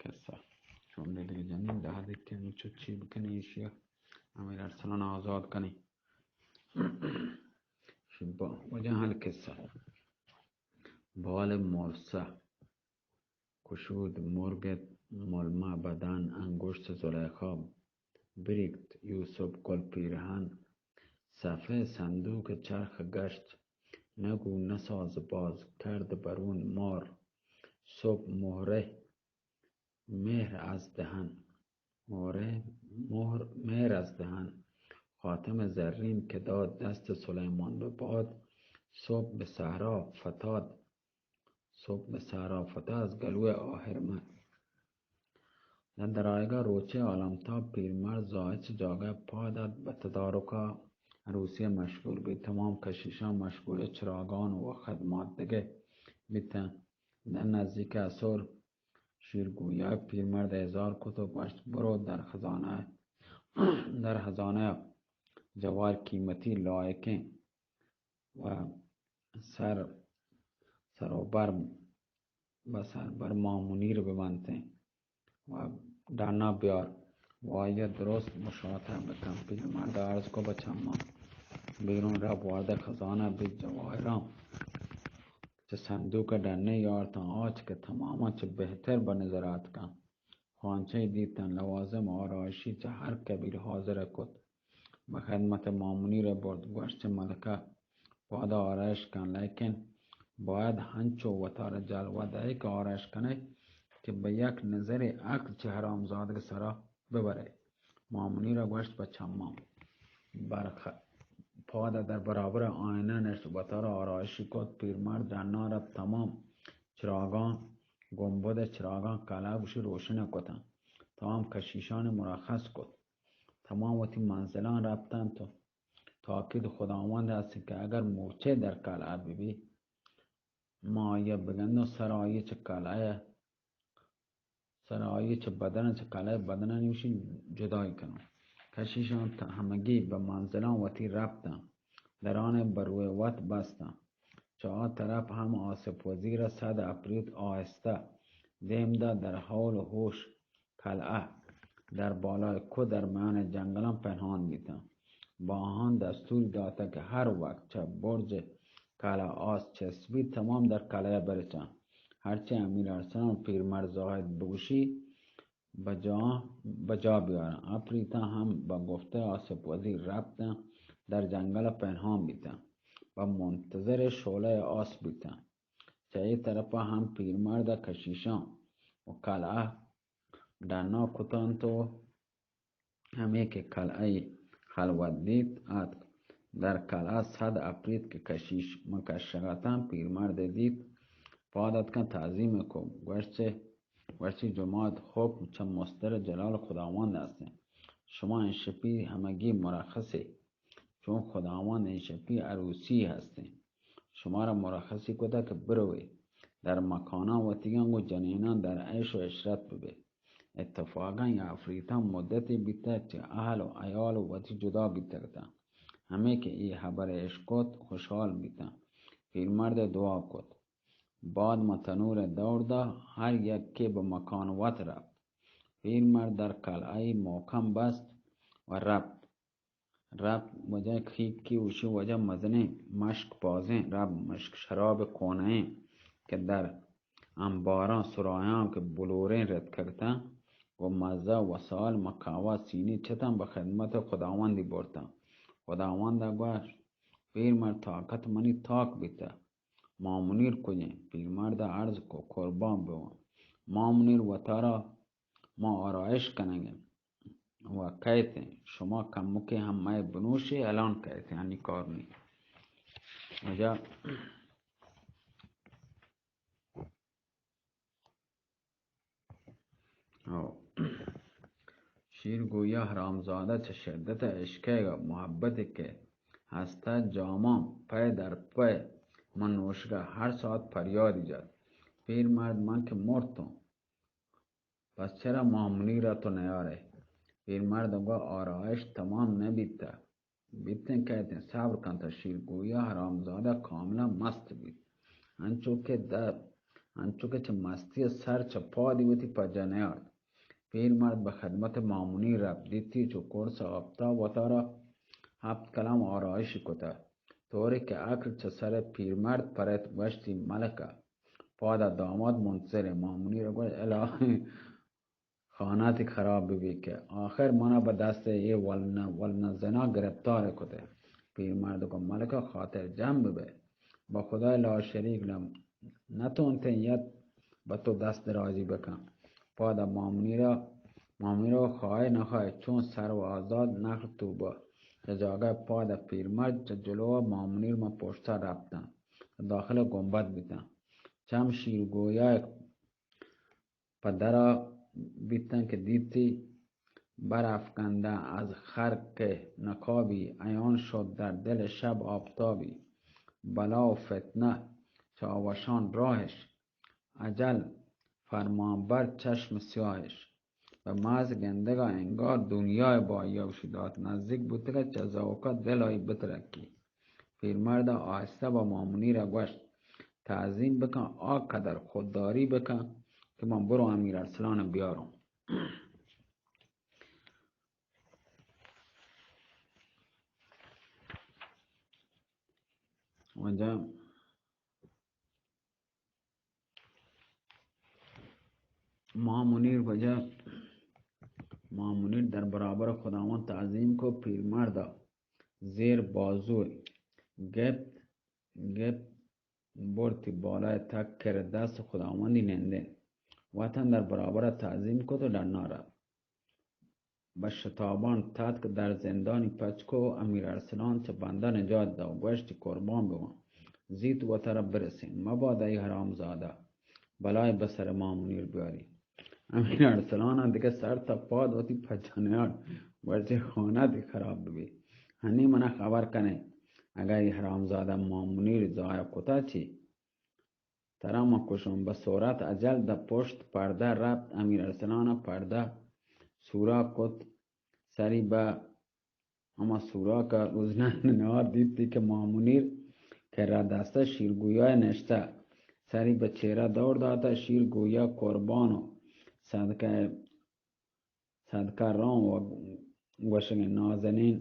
کسہ چون دے دگہ جنین دہ دکہ ہمچو چی بکنی ایشیا امیر ارسلان آزاد کنی۔ شبہ وجہ حل کسہ۔ بال مرسہ، کشود مرگت، ملمہ بدن، انگشت زلیخا، بریکت یوسف گل پیرہن، صفحہ صندوق چرخ گشت، نگو نساز باز، کرد برون مار، صبح مہرہ مہر از دہن، مہرہ مہر مہر از دہن، خاتم زرین کہ داد دست سلیمان بہ باد، صبح بہ صحرا فتاد، صبح بہ صحرا فتاد از گلوئے آہرمن۔ در درآیگا روچے عالمتاب پیرمرد زاہد چہ جاگہ پاد ات، بہ تدارکا عروسی مشغول بیت۔ تمام کشیشان مشغول چراگان و خدمات دگہ بیتن۔ در نزدیک عصر شیرگویا پیرمرد احضار کت و گوشت، برو در خزانہ، در خزانہ جوار قیمتی لائقیں و سر، سر و بر، بہ سر بر ماں منیر ببنتیں و ڈنا بیار و آئیا درست مشاطہ بکن۔ پیرمرد عرض کو، بہ چماں بیرون رب وارد خزانہ بیت، جواہراں چہ صندوق ڈنے یارتاں، آچ کہ تماماں چہ بہتر بہ نظر آتکاں۔ خوانچہ دیتن، لوازم آرائشی چہ ہر قبیل حاضر کت، بہ خدمت مامنیر برد، گوشت، چہ ملکہ پادا آرائش کن، لیکن باید ہنچو وتارا جلوہ دئے کہ آرائش کنئے کہ بہ یک نظر عقل چہ حرامزادگ سرا ببرئے۔ مامنیر گوشت، بہ چماں برخ پادا در برابر آئینہ نشت، وتارا آرائشی کت۔ پیرمرد ڈنا رفت، تمام چراگاں، گنبد چراگاں کلا گوشی روشن کتن۔ تمام کشیشان مرخص کت۔ تمام وتی منزلاں رپتنت و تاکید خداوند است کہ اگر مورچہ در کلعہ ببی، ما آئیا بگندوں، سر آئی چہ کلعہ، سر آئی چہ بدن، چہ کلعہ بدنانی گوشی جدائی کنوں۔ کشیشان تہ-، ہمگی بہ منزلاں وتی رپتن، دران بہ روی وت بستن۔ چہ آ طرف ہم آصف وزیر ء صد اپریت آہستہ دیم دات در حول و حوش کلعہ در بالای کوہ در میان جنگلاں پنہان بیتاں۔ با آہاں دستور داتہ کہ ہر وقت چہ برج کلعہ آس چست بیت، تمام در کلعہ برچاں۔ ہرچی امیر ارسلان پیرمرد زاہد بگوشی، بجا، بجا بیاراں۔ اپریتاں ہم بہ گفتہ آصف وزیر رپتاں، در جنگل پنہان بیتاں، بہ منتظر شعلہ آس بیتاں۔ چہ اے طرفا ہم پیرمرد ء کشیشاں و کلعہ ڈنا کتنت و ہمے کہ کلعہ خلوت دیت، اتک۔ در کلعہ صد اپریت کہ کشیش من کشگ اتاں، پیرمرد دیت، پاد اتکاں تعظیم کو، گوشت، گوشتی، جماعت، حکم چہ مصدر جلال خداوند ہستیں۔ شما انشپی ہمگی مرخصے، چون خداوند انشپی عروسی ہستیں۔ شمارا مرخصی کتہ کہ بروے در مکاناں وتیگاں گوں جنیناں در عیش و عشرت ببے۔ اتفاقاً اے اپریتاں مدتے بیتہ چہ اہل و عیال و وتی جدا بیتگ اتاں۔ ہمے کہ اے ہبر اشکت، خوشحال بیتاں۔ پیرمرد دعا کت۔ بعد ما تنور دور دا، ہر یکے بہ مکان وت رپت۔ پیرمرد در کلعہ محکم بست و رپت۔ رپت وجہ کھیکی اوشی وجہ مزنیں مشک پازیں رب مشک شراب کونہیں کہ در انباراں سرایاں کہ بلوریں رتکگتاں، گوں مزہ وسائل مکاوا سینی چتاں بہ خدمت خداوندی برتاں۔ خداوند ء گوشت، پیرمرد، طاقت منی تاک بیتہ، مامنیر کجیں؟ پیرمرد ء عرض کو، قربان بواں، مامنیر وتارا ما آرائش کنگ ء و کئیت ایں۔ شما کمکے ہم مئے بنوشے، الان کئیت ایں، انی کار نی۔ واجہ او۔ شیر گویا حرامزادہ چہ شدت ء عشق ء محبت کہ ہستہ جاماں پے در پے من نوشگا ہر ساعت پریادی جت۔ پیرمرد من کہ مرتوں۔ پس چرا ماں منیر ء تو نیارئے؟ پیرمرد ء گوا آرائش تمام نہ بیتہ۔ بیتیں کئیتیں، صبر کنت ء شیر گویا حرامزادہ کاملاً مست بیت۔ انچو کہ در، انچو کہ چہ مستی ءَ سر چہ پادی وتی پجا نیارت۔ پیرمرد بہ خدمت مامونیر رپت، دیتی چو قرص آپتاب وتارا ہپت کلم آرائشی کتہ۔ طوری کہ عقل چہ سر پیرمرد پرت، گوشتی، ملکہ، پادا داماد منتظر ایں۔ مامونیر گوشت، الہی خاناتی خراب ببی کہ آخر منا بہ دست اے ولن، ولن زنا گرفتار کتہ۔ پیرمرد گوشت، ملکہ، خاطر جم ببئے، بہ خدای لا شریک نہ، نتونتیں یت بہ تو دست درازی بکن۔ پادا مامونیرا، مامونیرا خواہے نخواہے چون سر و آزاد نخل توبہ۔ چہ جاگہ پادا پیرمرد چہ جلو مامونیر ما پشتا رپتن، داخل گنبد بیتن۔ چم شیرگویا پہ درا بیتن کہ دیتی برافکندہ از خرق نقابی، عیان شد در دل شب آفتابی۔ بلا و فتنہ چاوشان راہش، اجل فرمانبر چشم سیاہش۔ بہ محض گندگا انگار دنیای بہ آئیا اوشی دات، نزدیک بوتگا چہ ذوقا دل آئی بترکی۔ پیرمردا آہستہ بہ مامونیرا گوشت، تعظیم بکن، آ قدر خودداری بکن کہ من برو امیر ارسلان بیاروں۔ واجہ مامونیر، واجہ مامونیر در برابر خداوند تعظیم کو، پیرمردا زیر بازو گپت، گپت برتی بالای تک کر دست خداوندی نندین۔ وطن در برابر تعظیم کت و ڈنا رفت۔ بہ شتابان تتک، در زندانی پچ کو، امیر ارسلان چہ بندہ نجات دا و گوشتی، قربان ببان، زیت وترا برسین، مبادا ای حرامزادہ بلائے بہ سر مامونیر بیاری۔ امیر ارسلان دگہ سر تا پاد وتی پجا نیارت، گوشتی، خانہ دی خراب ببی، ہنی منا خبر کنے، اگہ ای حرامزادہ مامونیر ضائع کتا چی؟ ترا من کشوں۔ بہ سرعت اجل دہ پشت پردہ رپت، امیر ارسلان پردہ سوراخ کت، سری بہ ہما سوراخ روزنہ نگار دیتی کہ مامونیر کرا دستہ شیرگویا نشتہ، سری بہ چہرہ دور داتہ، شیرگویا قربان و صدقہ صدقہ رواں و گوشگ ءَ، نازنین،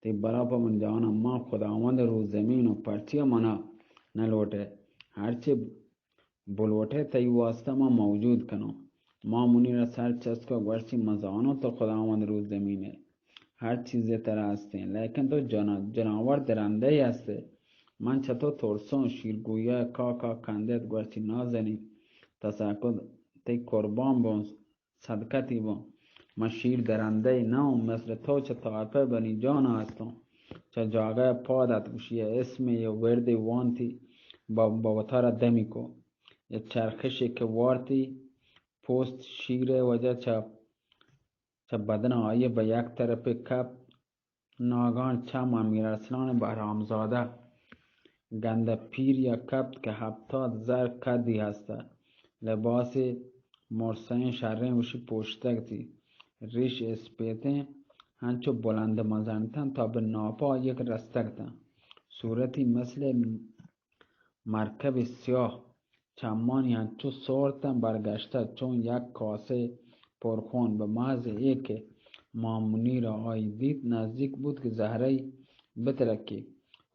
تئی بلا پہ من جان ءَ مان، خداوند روزمین و پرچیا منا نہ لوٹئے؟ ہرچی بلوٹئے تئی واسطہ من موجود کناں۔ مامونیر ءَ سر چست کت، گوشتی، من زاناں تو خداوند روزمین ئے، ہر چیزے ترا ہستیں، لیکن تو جنا-، جناور درندہ ئے ہستئے۔ من چہ تو ترسوں۔ شیرگویا کا کا کندت، گوشتی، نازنین، تساکد تئی قربان بوں۔ صدقتی بوں۔ من شیر درندہ ئے نہ اوں، مثل تو چہ طائفہ بنی جان ءَ ہستوں۔ چہ جاگہ ءَ پاد ات، گوشی، اسمے یا وردے وانتی، بہ، بہ وتارا دمی کو۔ یا چرخشے کہ وارتی، پوست شیر ءِ وجہ چہ، چہ بدن آئی ءَ بہ یک طرفے کپت۔ ناگان چم امیر ارسلان بہرامزادہ گندہ پیری ءَ کپت کہ ہپتاد زر قدی ہستہ، لباسے مرسئیں شریں وشی پوشتگ تی، ریش اسپیتیں، ہنچو بلند مزنتن تا بہ ناپا یک رستگ تن۔ صورتی مثل مرکب سیاہ، چمانی انچو سورتاں برگشتہ چون یک کاسے پرخون۔ بہ محض اے کہ مامونیر ءَ آئی دیت، نزیک بوت کہ زہرئی بترکی،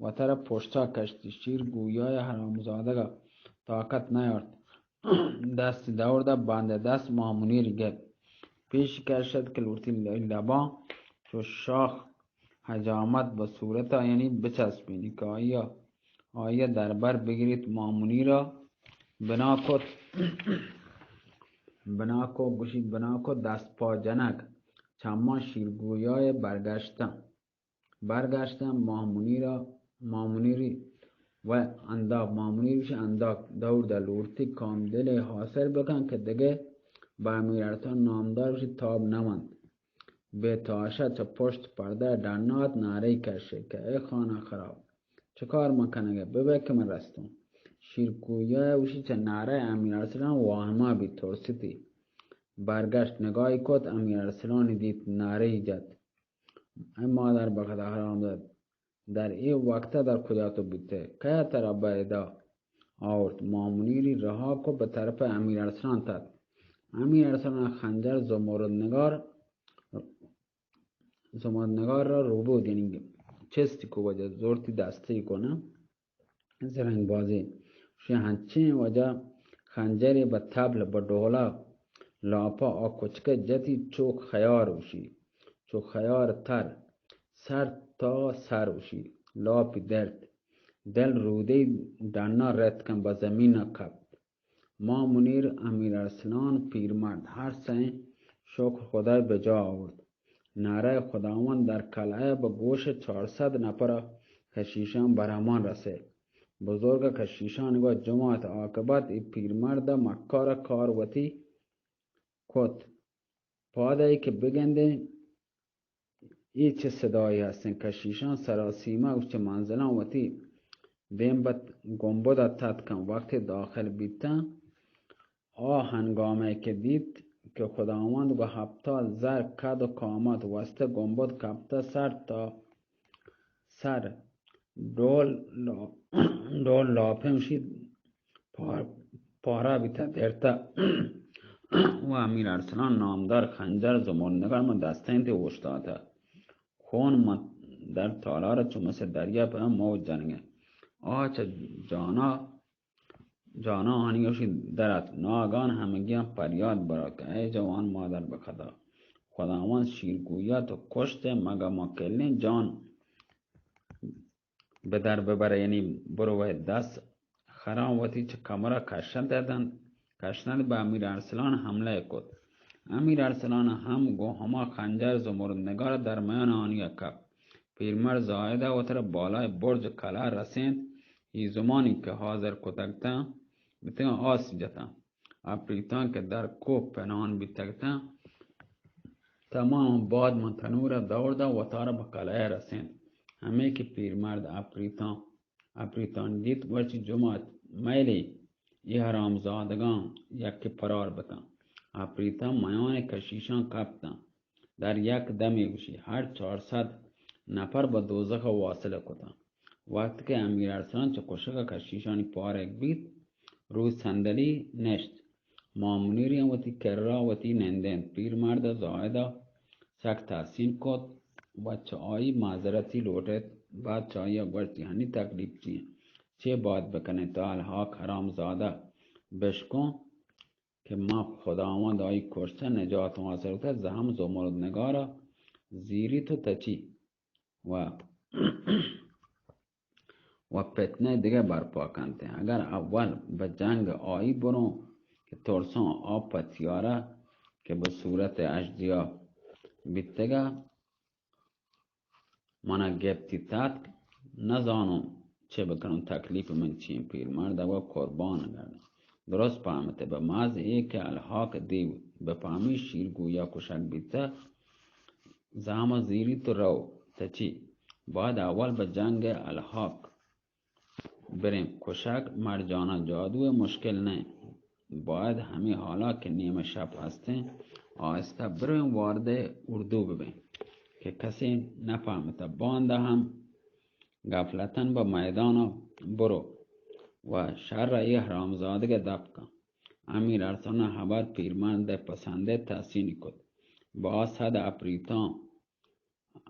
وترا پشتا کشتی۔ شیر گویا ءِ حرامزادگ ءَ طاقت نیارت، دست دور دات، بند دست مامونیر گپت، پیش کشت کہ لوٹتی لباں چو شاخ حجامت بہ صورتا، یعنی بچسپینی کہ آئی ءَ، آئی ءَ دربر بگریت۔ مامونیر ءَ بنا کت، بنا کو، گوشی، بنا کو دست پا جنگ، چماں شیرگویا ءَ برگشتاں۔ برگشتاں مامونیر ءَ، مامونیری و انداک، مامونیر گوشی، انداک دور دات، لوٹتی کام دلے حاصل بکن کہ دگہ بہ امیر ارسلان نامدار گوشی تاب نہ ونت۔ بے تحاشا چہ پشت پردہ ءَ ڈنات، نعرہ کشے کہ اے خانہ خراب، چہ کار من کنگ ءَ، ببئے کہ من رستوں۔ شیرگویا ءَ گوشی، چہ نعرہ امیر ارسلان واہما بیت، ترستی۔ برگشت نگاہی کت، امیر ارسلانی دیت، نعرہ ای جت، اے مادر بخت حرامزاد، در اے وقت ءَ در کجا تو بوتئے؟ کئے ءَ ترا بہ ادا آورت۔ ماہ منیری رہا کو بہ طرف امیر ارسلان تت۔ امیر ارسلان خنجر زمرد نگار، زمرد نگار را روبود، یعنی چست کو وجہ زورتی دستی کو نا۔ زرنگ بازی شی ہنچیں وجہ خنجرے بہ طبل بہ ڈولا لاپا آ کچکہ جتی چوک خیار اوشی، چو خیار تر سر تا سر اوشی، لاپی درت دل رودی ڈنا رتکن بہ زمین کپت۔ ماہ منیر، امیر ارسلان، پیرمرد ہر سئیں شکر خدای بہ جا آورت۔ نعرہ خداوند در قلعہ بہ گوش چار صد نفر کشیشان برہمان رسے۔ بزرگ کشیشان گو جماعت عاقبت ای پیرمرد مکار کار وتی کت۔ پادئی کہ بگندیں اے چہ صدائی ہستیں۔ کشیشاں سراسیمہ و چہ منزلاں وتی دیم بہ گنبد ء تتکاں۔ وقتی داخل بیتاں، آ ہنگامہ کہ دیت کہ خداوند گوں ہپتاد زر قد و قامت وستہ گنبد کپتہ سر تا سر ڈول لا-، ڈول لاپیں شی پار-، پارا بیتہ درتہ و امیر ارسلان نامدار خنجر زمرد نگار من دستین تے اوشتاتہ۔ خون من در تالار چو مسہ دریا پہ موج جنگیں۔ آ چہ جانا، جانا آنی گوشی درات۔ ناگان ہمگیاں پریاد برات کہ اے جوان مادر بخدا، خداوند شیرگویا تو کشت، مگا ما کلیں جان بہ در ببر، یعنی برو وئے دست خراں وتی چہ کمرا کشنت دنت، کشنت بہ امیر ارسلان حملہ کت۔ امیر ارسلان ہم گوں ہما خنجر زمرد نگار در میان آنی کپت۔ پیرمرد زاہدہ وترا بالای برج کلا رسینت، ای زمانی کہ حاضر کتگتاں بتگاں آس جتاں۔ اپریتاں کہ در کوہ پنہان بیتگتاں، تمام باد من تنور ء دور داں وتارا بہ کلہ ء رسینت۔ ہمے کہ پیرمرد اپریتاں، اپریتان دیت، گوشت، جماعت میلے، اے حرام زادگاں یکے پرار بتاں۔ اپریتاں میان کشیشاں کپتاں۔ در یک دمے گوشی، ہر چار صد نفر بہ دوزخ ء واصل کتاں۔ وقت کہ امیر ارسلان چہ کشک ء کشیشانی پارگ بیت، روی صندلی نشت۔ ماہ منیری ہم وتی کرا وتی نندینت۔ پیرمرد ء زاہد ء سک تحسین کت و چہ آئی معذرتی لوٹت۔ بعد چہ آئی ء گوشت، ہنی تکلیف چی انت؟ چے باید بکنیں؟ تو الحاق حرام زادہ بشکن کہ ما خداوند آئی کشتہ نجات حاصل کتہ، زہم زمرد نگارا زیریت و تچی و، و فتنہ دگہ برپا کنت۔ اگر اول بہ جنگ آئی بروں کہ ترساں آ پتیارہ کہ بہ صورت اژدیا بیتگہ، منا گپتی تتک، نزانوں چے بکنوں، تکلیف من چی انت۔ پیرمرد ء گو قربان گرداں، درست پہمتے، بہ محض اے کہ الحاق دیو بپہمی شیرگویا کشگ بیتہ، زہم ء زیریت و رو تچی۔ باید اول بہ جنگ الحاق بریں۔ کشگ مرجانہ جادو ء مشکل نہ انت۔ باید ہمے حالا کہ نیمہ شپ ہستیں، آہستہ بریں، وارد اردو ببیں کہ کسے نہ پہمتہ۔ باندا ہم غفلتاً بہ میدانا برو و شر ء اے حرامزادگ ء دپ کن۔ امیر ارسلان ء ہبر پیرمرد ء پسند ء تحسین کت۔ باز صد اپریتاں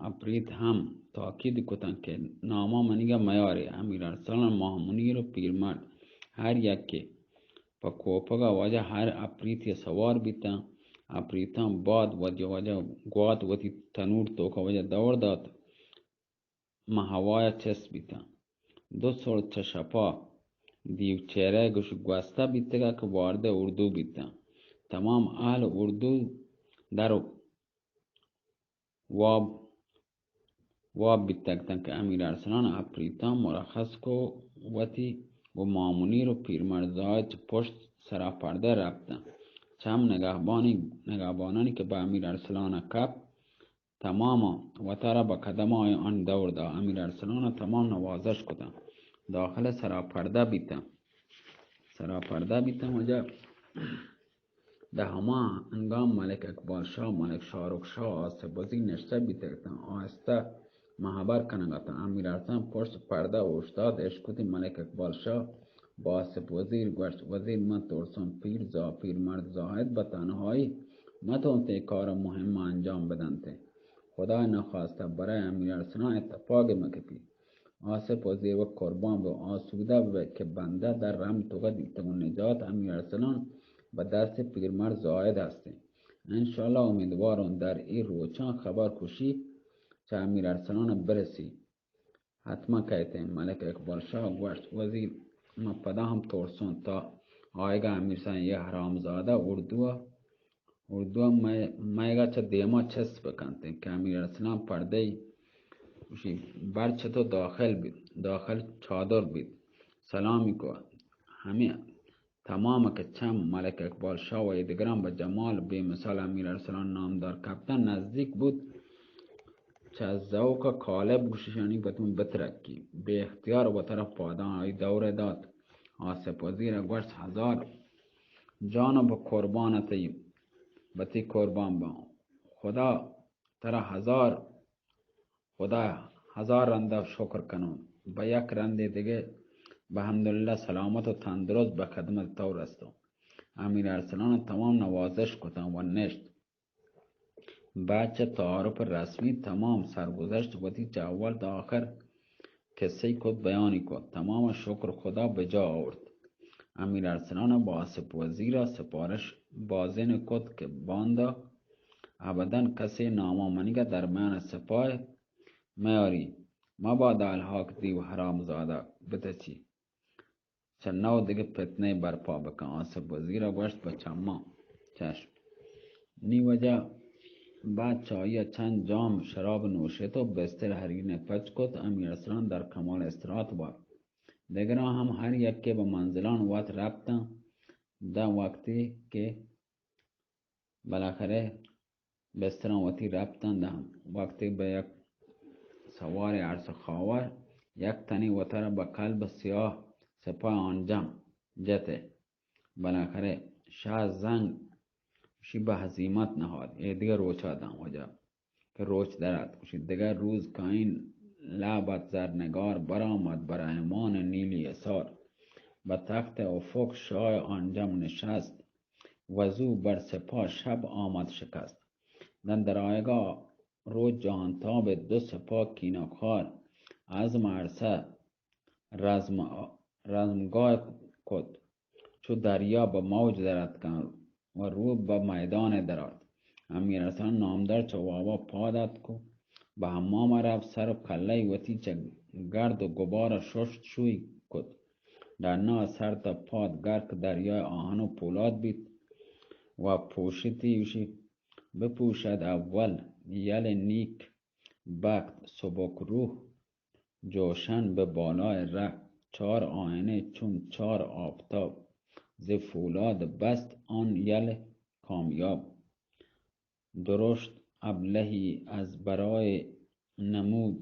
اپریت ہم تاکید کتنت کہ ناما منیگا میارے۔ امیر ارسلان، ماہ منیر و پیرمرد ہر یکے پہ کوپگا واجہ ہر اپریتے سوار بیتاں۔ اپریتاں باد واجہ، واجہ گوات وتی تنور توکا واجہ دور دات، ماں ہوایا چست بیتاں۔ دو سر چہ شپا دیو چہرہ گوش گوستہ بیتگا کہ وارد اردو بیتاں۔ تمام اہل اردو در واب، واب بیتگ تاں کہ امیر ارسلان اپریتاں مرخص کو وتی گوں ماہ منیر و پیرمرد زاہد چہ پشت سرا پردہ رپتاں۔ چم نگہبانی، نگہبانانی کہ بہ امیر ارسلان کپ، تمام وتارا بہ قدم آیان دور دا۔ امیر ارسلان تمام نوازش کتاں۔ داخل سرا پردہ بیتاں۔ سرا پردہ بیتاں واجہ دہ ہما ہنگام ملک اقبال شاہ، ملک شاہ رخ شاہ، آصف بزی نشتہ بیتگ اتاں، آہستہ ماں ہبر کنگ اتاں۔ امیر ارسلان پشت پردہ اوشتات، اشکتی ملک اقبال شاہ باسپ وزیر گوشت، وزیر، من ترساں پیر زا-، پیرمرد زاہد بہ تنہائی متونت اے کار ء مہم ء انجام بدنت۔ خدائے نخواستہ برئے امیر ارسلان ء تپاگے مہ کپی۔ آصف وزیر و قربان بہ آسودہ بہ کہ بندہ در رم توگہ دیتگ و نجات امیر ارسلان بہ دست پیرمرد زاہد ہستیں۔ انشاءاللہ امیدواروں در اے روچاں خبر خوشی چہ امیر ارسلان برسی۔ حتما کئیت۔ ملک اقبال شاہ گوشت، وزیر، من پدا ہم ترسوں تا آیگا امیر سان یہ حرامزادہ اردو اردو ء مئے، مئیگا چہ دیما چست بکنت کہ امیر ارسلان پردے گوشی، بر چہ تو داخل بیت، داخل چادر بیت، سلامی کو۔ ہمے تمام کہ چم ملک اقبال شاہ و ایدگراں بہ جمال بے مثال امیر ارسلان نامدار کپتن نزدیک بوت، چہ ذوق کالب گوششانی بتون بترکی، بے اختیار وترا پاداں آئی دور دات۔ آصف وزیر گوشت، ہزار جان بہ قربان تئی، بہ تئی قربان باں۔ خدا ترا ہزار، خدا ہزار رندا شکر کنوں۔ بہ یک رندے دگہ بہ حمداللہ سلامت و تندرست بہ خدمت تو رستوں۔ امیر ارسلان تمام نوازش کتاں و نشت۔ بعد چہ تعارف رسمی تمام سرگذشت وتی چہ اول تا آخر قصہ کت بیانی کت۔ تمام شکر خدا بجا آورت۔ امیر ارسلان با آصف وزیر سپارش بازین کت کہ باندا ابداً کسی ناما منیگا در میان سپاہ میاری، مبادا الحاق دیو حرام زادہ بتچی۔ چہ نو دگہ فتنہ برپا بکن۔ آصف وزیر ء گوشت، بہ چماں چشم۔ نی وجہ بعد چہ آئی ء چند جام شراب نوشت و بستر ہرین ء پچ کت۔ امیر ارسلان در کمال استراحت وارت۔ دگراں ہم ہر یکے بہ منزلان وت رپتاں۔ داں وقتی کہ بالاخرہ بستراں وتی رپتاں داں۔ وقتی بہ یک سوار ارس خاور یک تنی وترا بہ کلب سیاہ سپاہ آنجم جت ء بالاخرہ شہ زنگ شی بہ ہزیمت نہاد۔ اے دگہ روچا داں وجہ کہ روچ در ات۔ گوشی، دگہ روز کائین لعبت زرنگار برآمد بر ایمان نیلی حصار۔ بہ تخت افق شاہ آنجم نشست، وزو بر سپاہ شب آمد شکست۔ داں در آیگا روچ جہانتاب دو سپاہ کینہ خوار، عزم عرصہ رزم، رزمگاہ کت۔ چو دریا بہ موج در اتکاں و رو بہ میدان در آرت۔ امیر حسن نامدار چہ وابا پاد اتک و بہ حمام رفت، سر و کلہ وتی چہ گرد و گبار ششت شوی کت۔ ڈنا سر تا پاد گرک دریای آہن و پولاد بیت و پوشتی، گوشی، بپوشد اول یل نیک بخت سبک روح جوشن بہ بالای رخت، چار آئنہ چون چار آفتاب، ز فولاد بست آن یل کامیاب۔ درشت ابلهی از برای نمود،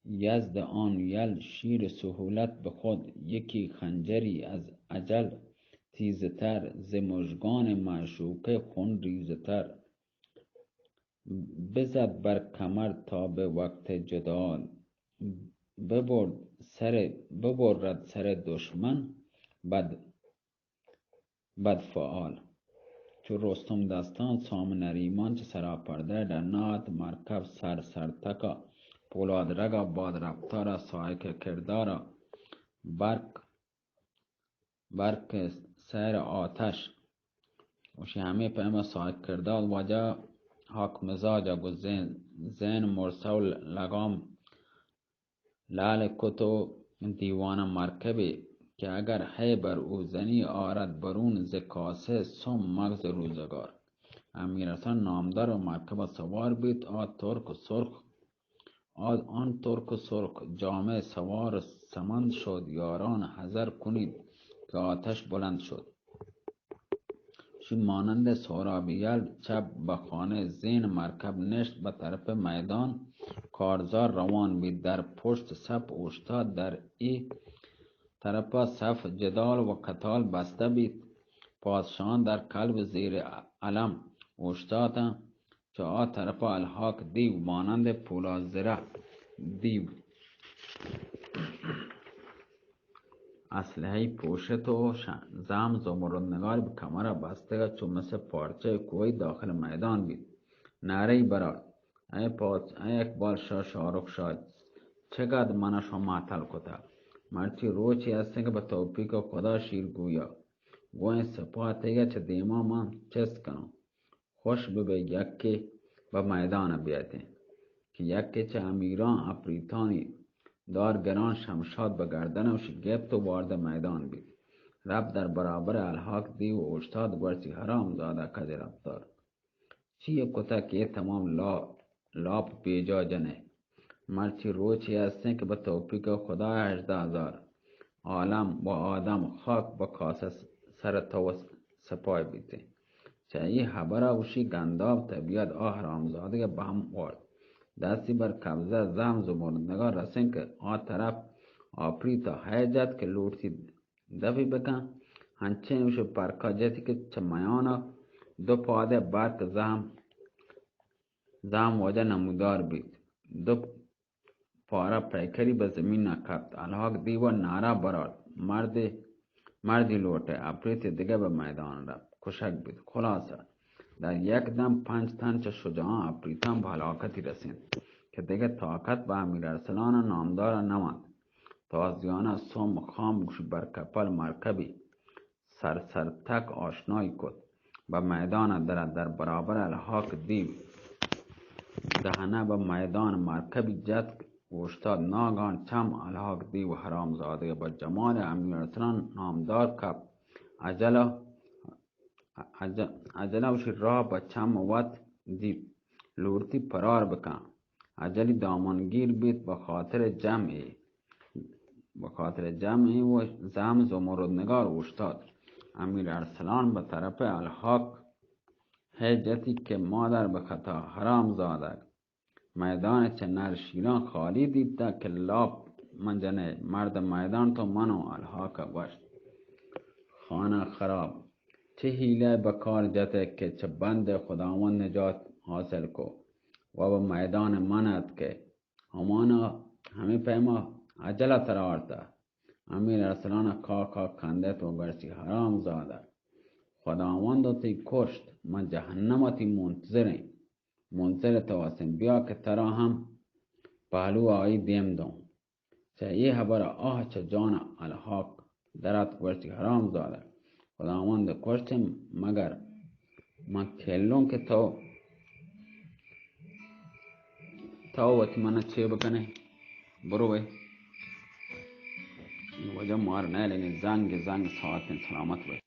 یزد آن یل شیر سهولت به خود، یکی خنجری از اجل تیزتر، ز مژگان معشوقه خون‌ریزتر. بزد بر کمر تا به وقت جدال، ببرد سر، ببرد سر دشمن بد، بدفعال. چو رستم دستان سام نریمان چه سراپرده ڈنا ات، مرکب سر سرتکا پولاد رگا باد رفتارا سائق کردارا برک برک سیر آتش، گوشی ہمے پیم ساک کردار واجہ حق مزاج گو زین، زین مرسا و لگام لال کت و دیوان مرکبی که اگر هی بر او زنی آرد برون ز کاسه سم مغز روزگار. امیر حسن نامدار و مرکب سوار بیت، آ ترک و سرخ آن ترک و سرخ جامه سوار سمند شد، یاران حذر کنید که آتش بلند شد. شی مانند سهراب یل چپ به خانه زین مرکب نشت، به طرف میدان کارزار روان بیت، در پشت صف اوشتاد، در ای طرفا صف جدال و قتال بسته بیت. پادشاهان در قلب زیر علم اوشتاتند. چه آ طرفا الحاق دیو مانند پولاد زره دیو. اسلحہ پوشت و ش-، زہم زمرد نگار بہ کمرا بستگ ات، چو مثل پارچہ کوہی داخل میدان بیت۔ نعرہ برات، اے پاس-، اے اقبال شاہ، شاہ رخ شاہ، چہ قد منا شما ماتل کتگ؟ مرچی روچے ہستیں کہ بہ توفیق خدا شیرگویا گوں اے سپاہ تئیگا چہ دیما من چست کناں۔ خوش ببئے یکے بہ میدان بیاتیں کہ یکے چہ امیراں اپریتانی دار گران شمشاد بہ گردن وشی گپت و وارد میدان بیت۔ رپت در برابر الحاق دیو اوشتات، گوشتی، حرام زادہ کج رفتار، چی کتہ کہ اے تمام لا-، لاپ بیجا جنئے؟ مرچی روچے ہستیں کہ بہ توفیق خدا ہژدہ ہزار عالم و آدم خاک بہ کاسہ سر تو سپاہ بیتیں۔ چہ اے ہبرا گوشی گنداب طبیعت آ حرامزادگا بہم وارت۔ دستی بر قبضہ زہم زمرد نگار رسیں کہ آ طرف آپریتا ہے جت کہ لوٹتی دپی بکن، ہنچیں گوشی پرکا جتی کہ چہ میانا دو پادے برک زہم زہم واجہ نمودار بیت۔ دو پارہ پیکری بہ زمین ء کپت۔ الحاق دیو ء نعرہ برارت، مردے، مردی لوٹئے، اپریتے دگہ بہ میدان رپت، کشگ بیت۔ خلاصہ در یک دم پنچ تن چہ شجاعاں اپریتاں بہ ہلاکتی رسینت کہ دگہ طاقت بہ امیر ارسلان ء نامدار ء نہ ونت۔ تازیانہ سم خام گوشی بر کپل مرکبی سر سر تک آشنائی کت۔ بہ میدان ء در ء در برابر الحاق دیو دہنہ بہ میدان مرکبی جت اوشتات۔ ناگان چم الحاق دیو حرام زادگ بہ جمال امیر ارسلان نامدار کپ۔ عجلہ، عج-، عجلہ وشی راہ بہ چم وت دیت، لوٹتی پرار بکن۔ اجلی دامنگیر بیت بہ خاطر جمعے، بہ خاطر جمعے و زہم زمرد نگار اوشتات۔ امیر ارسلان بہ طرف الحاق ہے جتی کہ مادر بہ خطا حرام زادگ، میدان چہ نر شیران خالی دیتا کہ لاپ من جنئے، مرد میدان تو منو۔ الحاق گوشت، خانہ خراب، چہ حیلہ بہ کار جتئے کہ چہ بند خداوند نجات حاصل کو و بہ میدان من اتکئے؟ ہمانا ہمے پیما اجل ء ترا آرتہ۔ امیر ارسلان ء کاک ء کندت و گوشتی، حرام زادہ، خداوند و تئی کشت، من جہنم ء تئی منتظریں، منتظر تو ہستیں، بیا کہ ترا ہم پہلو آئی دیم دوں۔ چہ اے ہبر ء آہ چہ جان ء الحاق در اتک، گوشتی، حرام زادہ، خداوند ء کشت مگر من کلوں کہ تو، تو وت من چے بکنے؟ بروے۔ واجہ مار نہ لگے، زنگ زنگ ساعت سلامت بے۔